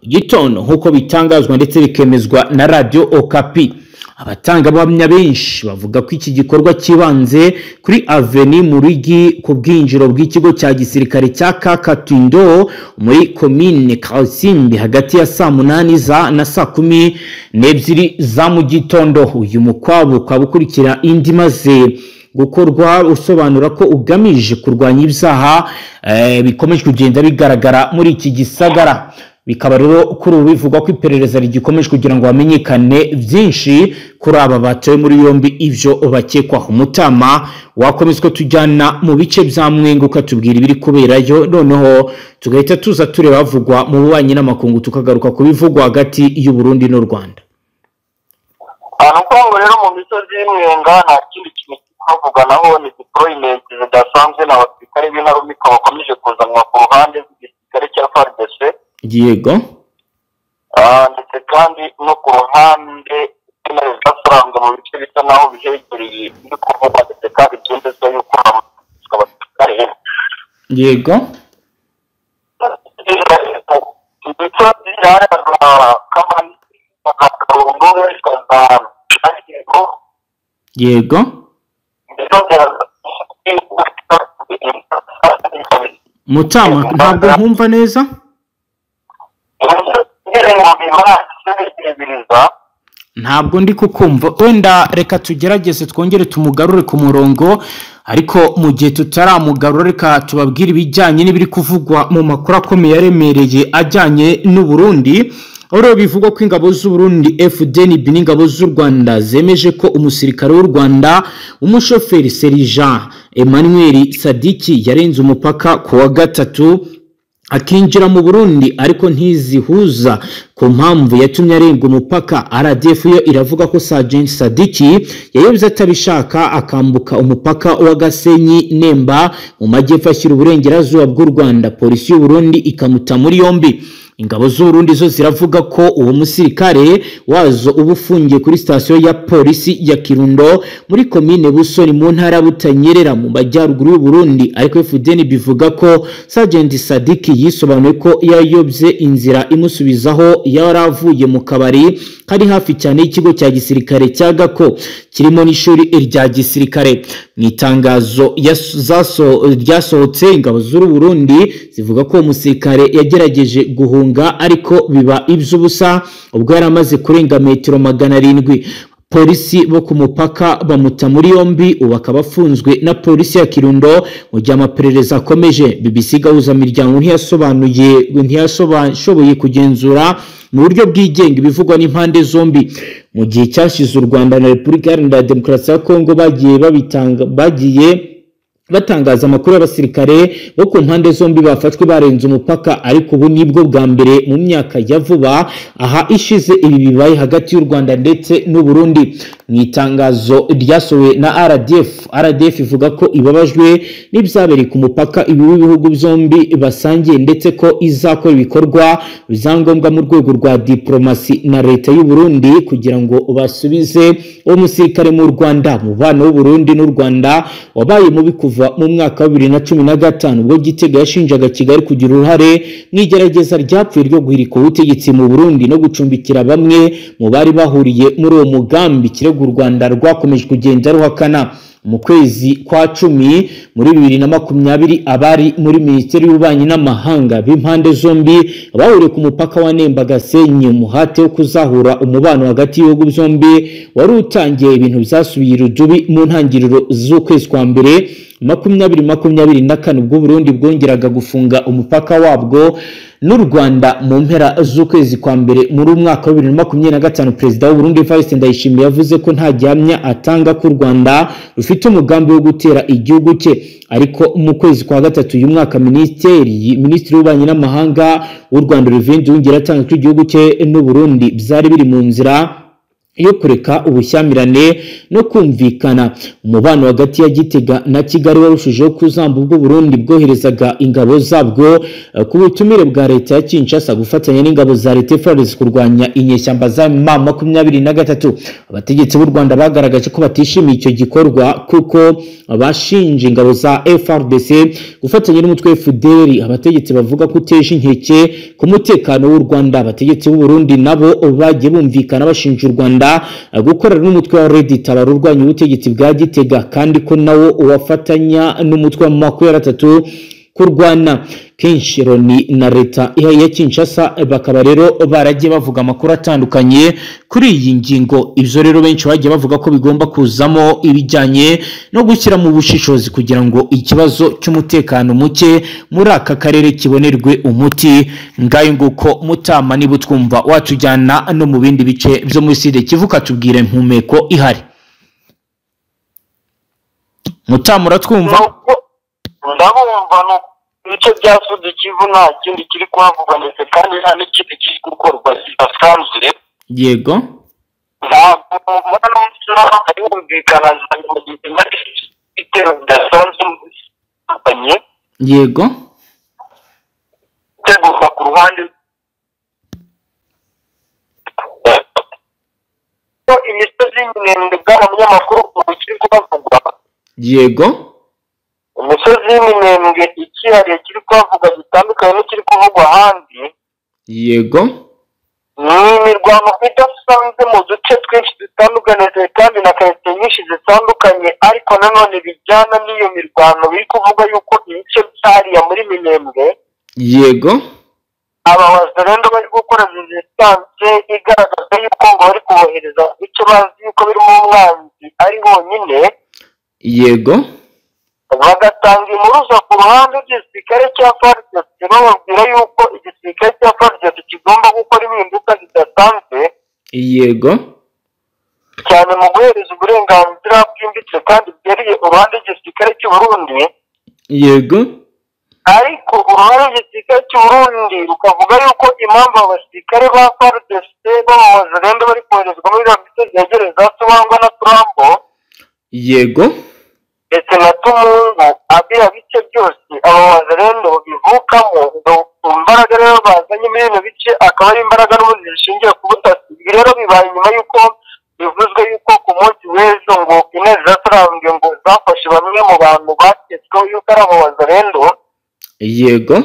mu gitondo, nk'uko bitangazwa ndetse bikemezwa na Radio Okapi. Abatangabuhamya benshi bavuga ko iki gikorwa kibanze kuri Avenue Murigi ku bwinjiro bw'ikigo cya gisirikare cya Kakatindo muri komine Karisimbi hagati ya saa 8 za na saa 12 za mu gitondo. Uyu mukwabu ukaba ukurikira indi maze gukorwa usobanura ko ugamije kurwanya ibyaha bikomeje kugenda bigaragara muri iki gisagara. Bikaba rero kuri ubu bivugwa ko iperereza rigikomeje kugira ngo hamenyekane byinshi kuri aba batawe muri yombi ibyo bakekwaho. Umutama wakomeza ko tujyana mu bice bya Mwenga ukatubwira ibiri kuberayo, noneho tugahita tuza tureba havugwa mu bubanyi n'amakungu, tukagaruka ku bivugwa hagati y'u Burundi n'u Rwanda. Ahantu rero mu misozi y'Imwenga nta kindi kintu kuvuga naho ni deployment zidasanzwe n'abasirikare b'intarumikwa bakomeje kuzanwa ku ruhande rw'igisirikare cya FARDC. Yego. Ndetse kandi no ku ruhande rw'intare mu bice bisa naho bihegereye biri kuvugwa, ndetse kandi byemezwa yuko abasirikare. Yego. Imisozi Yego. Mutama ntabwo nkumva neza. Ntabwo ndi kukumva, wenda reka tugerageze twongere tumugarure ku murongo, ariko mu gihe tutaramugarura reka tubabwire ibijyanye n'ibiri kuvugwa mu makuru akomeye aremereye ajyanye n'u Burundi. Aho bivugwa ko ingabo z'u Burundi FDNB n'ingabo z'u Rwanda zemeje ko umusirikare w'u Rwanda umushoferi Serija Emmanuel Sadiki yarenze umupaka ku wa gatatu akinjira mu Burundi, ariko ntizihuza ku mpamvu yatumye arenga umupaka. RDF yo iravuga ko Sergeant Sadiki yayobye atabishaka akambuka umupaka wa Gasenyi Nemba mu majyepfo ashyira uburengerazuba bw'u Rwanda, polisi y'u Burundi ikamuta muri yombi. Ingabo z'u Burundi zo ziravuga ko uwo musirikare wazo uba ufungiye kuri sitasiyo ya polisi ya Kirundo muri komine Busoni mu ntara Butanyerera mu majyaruguru y'u Burundi, ariko FDN bivuga ko Sergeant Sadiki yisobanuye ko yayobye inzira imusubizaho yaravuye mu kabari kari hafi cyane y'ikigo cya gisirikare cya Gako kirimo n'ishuri rya gisirikare. Mu itangazo ryasohotse, ingabo z'u Burundi zivuga ko uwo musirikare yagerageje guhunga ariko biba iby'ubusa ubwo yari amaze kurenga metero 700. Polisi bo ku mupaka bamuta muri yombi, ubu akaba afunzwe na polisi ya Kirundo mu gihe amaperereza akomeje. BBC Gahuza Miryango ntiyashoboye kugenzura mu buryo bwigenga ibivugwa n'impande zombi. Mu gihe cyashize u Rwanda na Repubulika Iharanira Demokarasi ya Kongo bagiye batangaza amakuru y'abasirikare bo ku mpande zombi bafashwe barenze umupaka, ariko ubu nibwo bwa mbere mu myaka ya vuba aha ishize ibi bibaye hagati y'u Rwanda ndetse n'u Burundi. Mu itangazo ryasohowe na RDF, RDF ivuga ko ibabajwe n'ibyabereye ku mupaka ibi bihugu byombi basangiye, ndetse ko izakora ibikorwa byangombwa mu rwego rwa diplomasi na leta y'u Burundi kugira ngo basubize uwo musirikare mu Rwanda. Mubano w'u Burundi n'u Rwanda wabaye mubi kuva mu mwaka wa 2015 ubwo Gitega yashinjaga Kigali kugira uruhare mu igerageza ryapfuye ryo guhirika ubutegetsi mu Burundi no gucumbikira bamwe mu bari bahuriye muri uwo mugambi. Ikirego u Rwanda rwakomeje kugenda ruhakana. Mu kwezi kwa 10 muri 2020 abari muri Minisiteri y'Ububanyi n'Amahanga b'impande zombi bahuriye ku mupaka wa Nemba Gasenyi umuhate wo kuzahura umubano hagati y'ibihugu byombi wari utangiye. Ibintu byasubiye irudubi mu ntangiriro z'ukwezi kwa mbere 2024 ubwo Burundi bwongeraga gufunga umupaka wabwo n'u Rwanda mu mpera z'ukwezi kwa mbere muri umwaka wa 2025. Perezida w'u Burundi Evariste Ndayishimiye yavuze ko nta gihamya atanga ko u Rwanda rufite umugambi wo gutera igihugu cye, ariko mu kwezi kwa gatatu uyu mwaka Minisitiri w'Ububanyi n'Amahanga w'u Rwanda Olivier Nduhungirehe yatangaje ko igihugu cye n'u Burundi byari biri mu nzira yo kureka ubushyamirane no kumvikana. Umubano hagati ya Gitega na Kigali warushijeho kuzamba ubwo Burundi bwoherezaga ingabo zabwo ku butumire bwa leta ya Kinshasa gufatanya n'ingabo za leta FARDC kurwanya inyeshyamba za M23. Abategetsi b'u Rwanda bagaragaje ko batishimiye icyo gikorwa kuko bashinje ingabo za FARDC gufatanya n'umutwe FDLR. Abategetsi bavuga ko uteje inkeke ku mutekano w'u Rwanda. Abategetsi b'u Burundi nabo bagiye bumvikana bashinja u Rwanda Rwanda gukorana n'umutwe wa Red Tabara urwanya ubutegetsi bwa Gitega, kandi ko nawo uwafatanya n'umutwe wa M23 kurwana. Kenshi Loni na leta ya Kinshasa bakaba rero baragiye bavuga amakuru atandukanye kuri iyi ngingo. Ibyo rero benshi bagiye bavuga ko bigomba kuzamo ibijyanye no gushyira mu bushishozi kugira ngo ikibazo cy'umutekano muke muri aka karere kibonerwe umuti. Ngayo nguko Mutama, niba utwumva watujyana no mu bindi bice byo muri Sud Kivu ukatubwira impumeko ihari. Mutama, uratwumva? Ndabumva. Ibice bya Sud Kivu nta kindi kiri kuhavugwa ndetse kandi nta n'ikindi kiri gukorwa kidasanzwe. Yego. Ntabwo hari humvikana ibitero bidasanzwe. Yego. Gutegurwa ku ruhande imisozi y'iminembwe bwana munyamakuru ubu kiri kuhavugwa. Yego. Imisozi y'iminembwe ikihariye kiri kuhavugwa gitandukanye n'ikiri kuvugwa ahandi. Yego. Ni imirwano idasanzwe mu duce twinshi dutandukanye kandi na karitsiye nyinshi zitandukanye, ariko nanone bijyana n'iyo mirwano biri kuvuga yuko ibice byariya muri Minembwe. Yego. Aba Wazalendo bari gukora resistance igaragaza yuko ngo bari kubohereza ibice bazi yuko birimo umwanzi ari bonyine. Yego. Bagatanga impuruza ku ruhande rw'igisirikare cya FARDC bababwira yuko igisirikare cya FARDC kigomba gukora impinduka zidasanzwe. Yego. Cyane mu guhereza uburenganzira bwimbitse kandi bweruye uruhande rw'igisirikare cy'u Burundi. Yego. Ariko uruhande rw'igisirikare cy'u Burundi rukavuga yuko impamvu abasirikare ba FARDC b'abawazalendo bari koherezwa muri biriya bice byegereye za Subangwa na Turambo. Yego. Ndetse na Tumungu, abira bice byose abo Wazalendo bivukamo, imbaraga rero bazanye muri bino bice akaba ari imbaraga n'ubundi zishingiye ku butasi. Ibi rero bibaye nyuma y'uko bivuzwe yuko ku munsi w'ejo ngo intare zasarambwe ngo zafashe bamwe mu bantu baketsweho yuko ari abo Wazalendo. Yego.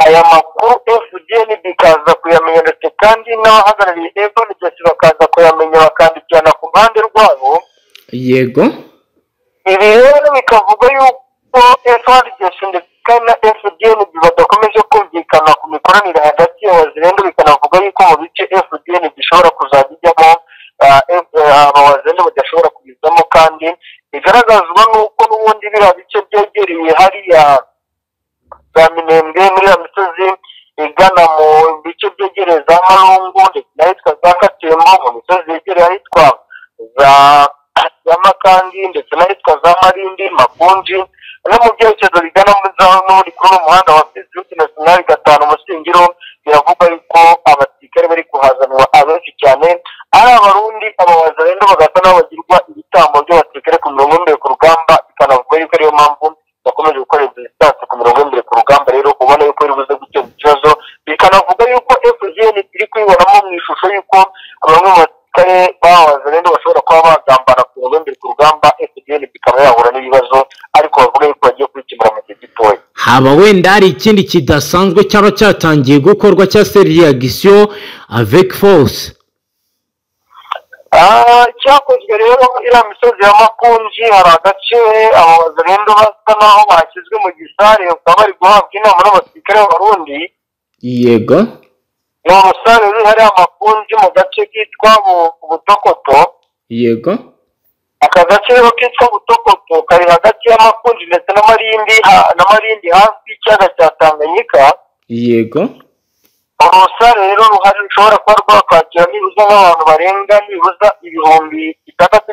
Aya makuru FDNB ikaza kuyamenya ndetse kandi n'abahagarariye FDNB bakaza kuyamenya bakandikirana ku ruhande rwabo. Yego. Ibi rero bikavuga yuko FARDC ndetse na FDNB badakomeje kumvikana ku mikoranire hagati ya Wazalendo, bikanavuga yuko mu bice FDNB ishobora kuzajya ijyamo aba Wazalendo badashobora kubizamo, kandi bigaragazwa n'uko n'ubundi biriya bice byegereye hariya za Minembwe muri ya misozi igana mu bice byegereye za Marungu ndetse n'ahitwa za Katembo, mu misozi yegereye ahitwa za Makangi ndetse n'ahitwa za Marindi, Makunji, no mu byerekezo bigana n'ubundi kuri uwo muhanda wa Route Nationale 5 Musingiro. Biravuga yuko abasirikare bari kuhazanwa abenshi cyane ari Abarundi, aba Wazalendo bagasa n'aho bagirwa ibitambo by'abasirikare ku mirongo y'imbere ku rugamba, bikanavuga yuko ariyo mpamvu bakomeje gukora resistance ku mirongo y'imbere ku rugamba. Rero ubona yuko biri buze guteza ikibazo, bikanavuga yuko FDN iri kubibonamo mu ishusho yuko bamwe mu basirikare b'Abazalendo bashobora kuba bagambana ku mirongo y'imbere ku rugamba, FDN ikaba yahura n'ibibazo, ariko bavuga yuko bagiye kubikemura mu gihe gitoya. Haba wenda hari ikindi kidasanzwe cyaba cyatangiye gukorwa cya réaction avec force? Cyakozwe rero iriya misozi ya Makunji hari agace abo Wazalendo basa naho bashyizwe mu gisare, bakaba bari guhabwa inama n'abasirikare b'Abarundi. Yego. Ni umusare uri hariya Makunji mu gace kitwa Butokoto. Yego. Aka gace rero kitwa Butokoto kari hagati ya Makunji ndetse na Marindi hafi y'ikiyaga cya Tanganyika. Yego. Urusare rero ruhari rushobora kuba rwakwakira nibuza nk'abantu barenga nibuza 6,000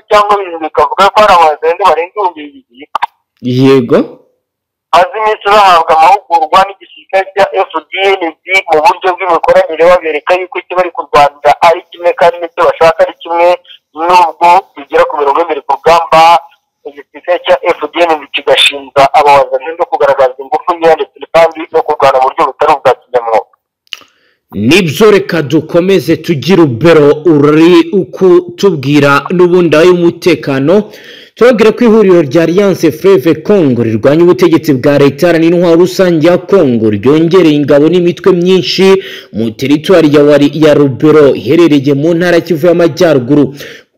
cyangwa 7,000, bikavuga ko hari Abazalendo barenga 2,000. Yego. Maze iminsi bahabwa amahugurwa n'igisirikare cya FDNB mu buryo bw'imikoranire, babereka yuko icyo bari kurwanira ari kimwe kandi n'icyo bashaka ari kimwe, nubwo bigera ku mirongo y'imbere ku rugamba igisirikare cya FDNB kigashinza aba Wazalendo kugaragaza ingufu nkeya ndetse kandi no kurwana mu buryo butari ubwa kinyamwuga. Nibyo, reka dukomeze tugira Rubero uri ukutubwira n'ubundi ay'umutekano. Tubabwira ko ihuriro rya Alliance Fleuve Congo rirwanya ubutegetsi bwa leta iharanira intwaro rusange ya Congo ryongereye ingabo n'imitwe myinshi mu teritwari ya Rubero iherereye mu ntara Kivu y'Amajyaruguru.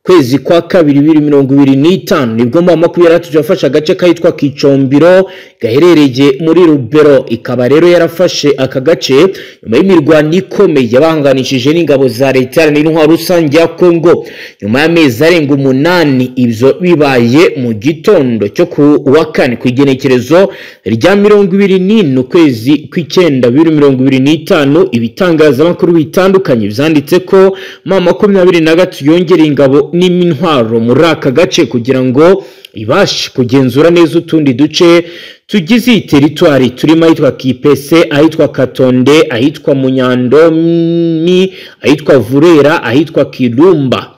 Kwezi kwa kabiri 2025 nibwo mu 23 yafashe agace kahitwa Kicombiro gaherereye muri Rubero, ikaba rero yarafashe aka gace nyuma y'imirwano ikomeye yabanganishije n'ingabo za leta iharanira intwaro rusange ya Congo. Nyuma y'amezi arenga 8 ibyo bibaye mu gitondo cyo ku wa kane ku igenekerezo rya 24 ukwezi kw'icyenda 2025, ibitangazamakuru bitandukanye byanditse ko M23 yongereye ingabo n'intwaro muri aka gace kugira ngo ibashe kugenzura neza utundi duce tugize iyi teritwari turimo ahitwa Kipese, ahitwa Katonde, ahitwa Munyandomi, ahitwa Vurera, ahitwa Kirumba.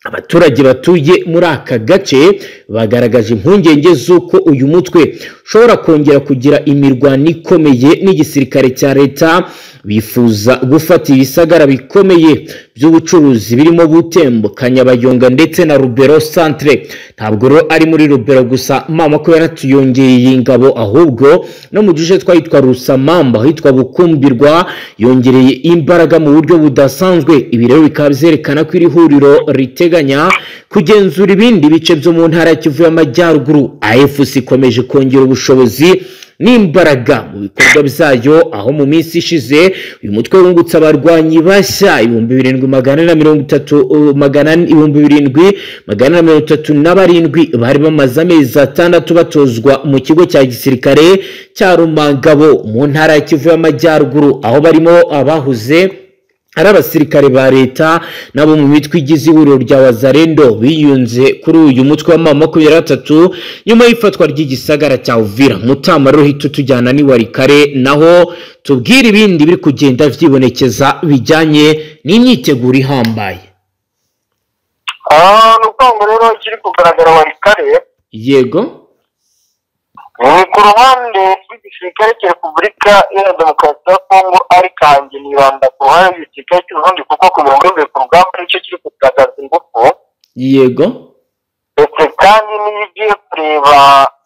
Abaturage batuye muri aka gace bagaragaje impungenge z'uko uyu mutwe ushobora kongera kugira imirwano ikomeye n'igisirikare cya leta. Bifuza gufata ibisagara bikomeye by'ubucuruzi birimo Butembo, Kanyabayonga ndetse na Rubero Centre. Ntabwo rero ari muri Rubero gusa M23 yongereye ingabo, ahubwo no mu duce twahitwa Rusamamba, ahitwa Bukumbirwa yongereye imbaraga mu buryo budasanzwe. Ibi rero bikaba byerekana ko iri huriro riteganya kugenzura ibindi bice byo mu ntara ya Kivu y'Amajyaruguru. AFC ikomeje kongera ubushobozi n'imbaraga mu bikorwa byayo, aho mu minsi ishize uyu mutwe wungutse abarwanyi bashya 7437 bari bamaze amezi 6 batozwa mu kigo cya gisirikare cya Rumangabo mu ntara ya Kivu y'Amajyaruguru, aho barimo abahuze ari abasirikare ba leta nabo mu mitwe igize ihuriro rya Wazalendo biyunze kuri uyu mutwe wa M23 nyuma y'ifatwa ry'igisagara cya Uvira. Mutama rero hito tujyana ni Warikare, naho tubwira ibindi biri kugenda vyibonekeza bijyanye n'imyiteguro ihambaye. Nuko rero kiri kugaragara Warikare, yego, ni ku ruhande rw'igisirikare cya Repubulika Iharanira Demokarasi ya Kongo, ariko hanjye nibanda ku ruhande rw'igisirikare cy'u Burundi kuko ku mirongo y'imbere ku rugamba nicyo kiri kugaragaza ingufu. Yego, ndetse kandi n'iyo ugiye kureba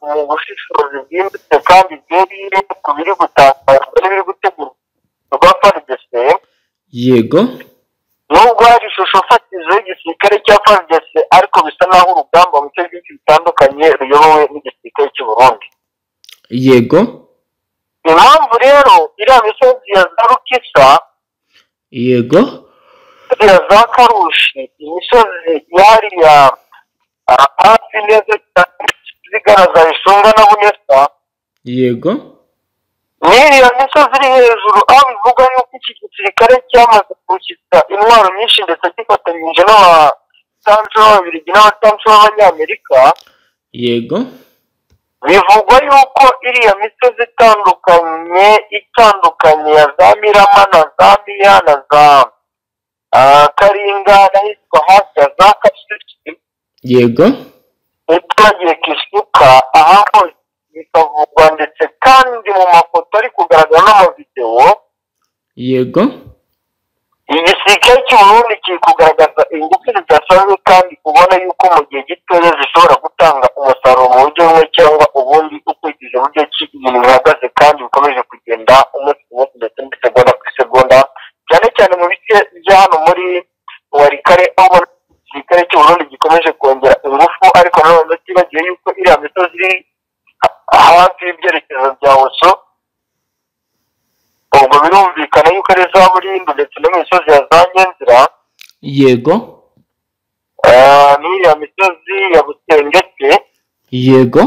mu bushishozi bwimbitse kandi bweruye ku biri gutangazwa n'ibiri gutegurwa FARDC, yego, nubwo hari ishusho fatizo y'igisirikare cya FARDC, ariko bisa naho urugamba mu bice byinshi bitandukanye ruyobowe n'igisirikare cy'u Burundi. Yego, impamvu rero iriya misozi ya za Rukisa, yego, ya za Karushi, imisozi yariya hafi neza cyane zigaragaza Ishunga na Bunesa, yego, n'iriya misozi iri hejuru, aho bivuga yuko iki gisirikare cyamaze gushyitsa intwaro nyinshi ndetse gifatanyije n'abatansi b'Ababiligi n'abatansi b'Abanyamerika. Yego, bivugwa yuko iriya misozi itandukanye ya za Mirama na za Miya na za Karinga n'ahitwa hafi ya za Kasuki, yego, ntituragiye Kisuka, aha hose bikavugwa ndetse kandi mu mafoto ari kugaragara n'amavidewo. Yego, igisirikare cy'u Burundi kiri kugaragaza ingufu zidasanzwe kandi ubona yuko mu gihe gitoya zishobora gutanga umusaruro mu buryo bumwe cyangwa ubundi, ukurikije uburyo ki ibintu bihagaze kandi bikomeje kugenda umunsi ku munsi ndetse n'isegonda ku isegonda, cyane cyane mu bice bya hano muri Warikare, aho igisirikare cy'u Burundi gikomeje kongera ingufu, ariko nanone tibagiwe yuko iriya misozi iri hafi y'ibyerekezo bya Oso, ubwo birumvikana yuko ari za Burindu ndetse no mu misozi ya za Nyenzira. Yego, n'iriya misozi ya Busengeke. Yego,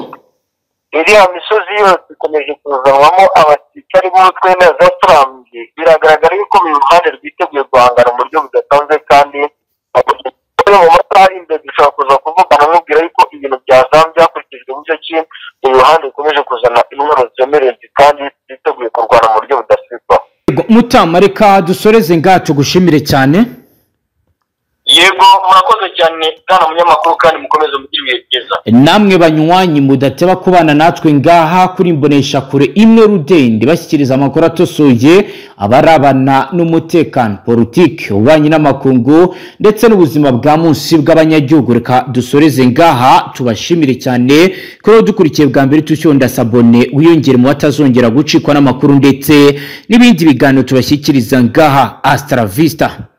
iriya misozi yose ikomeje kuzanwamo abasirikare b'umutwe neza Frambi. Biragaragara yuko buri ruhande rwiteguye guhangana mu buryo budasanzwe, kandi mu masaha ari imbere dushobora kuza kuvugana mubwira yuko ibintu byazambye hakurikijwe uburyo ki buri ruhande rukomeje kuzana intwaro zemereye kandi ziteguye kurwana mu buryo budasubirwaho. Mutama, reka dusoreze ngaha tugushimire cyane. Yego, murakoze cyane bwana munyamakuru, kandi mukomeze mugire ibihe byiza. Namwe banywanyi mudateba kubana natwe ngaha kuri Imboneshakure imwe rudende, bashyikiriza amakuru atosoye abarabana n'umutekano, politiki, ububanyi n'amakungu ndetse n'ubuzima bwa munsi bw'abanyagihugu. Reka dusoreze ngaha, tubashimire cyane ko dukurikiye bwa mbere. Tucyonda s'abonner, wiyongere mu batazongera gucikwa n'amakuru ndetse n'ibindi biganiro tubashyikiriza ngaha. Hasta la vista.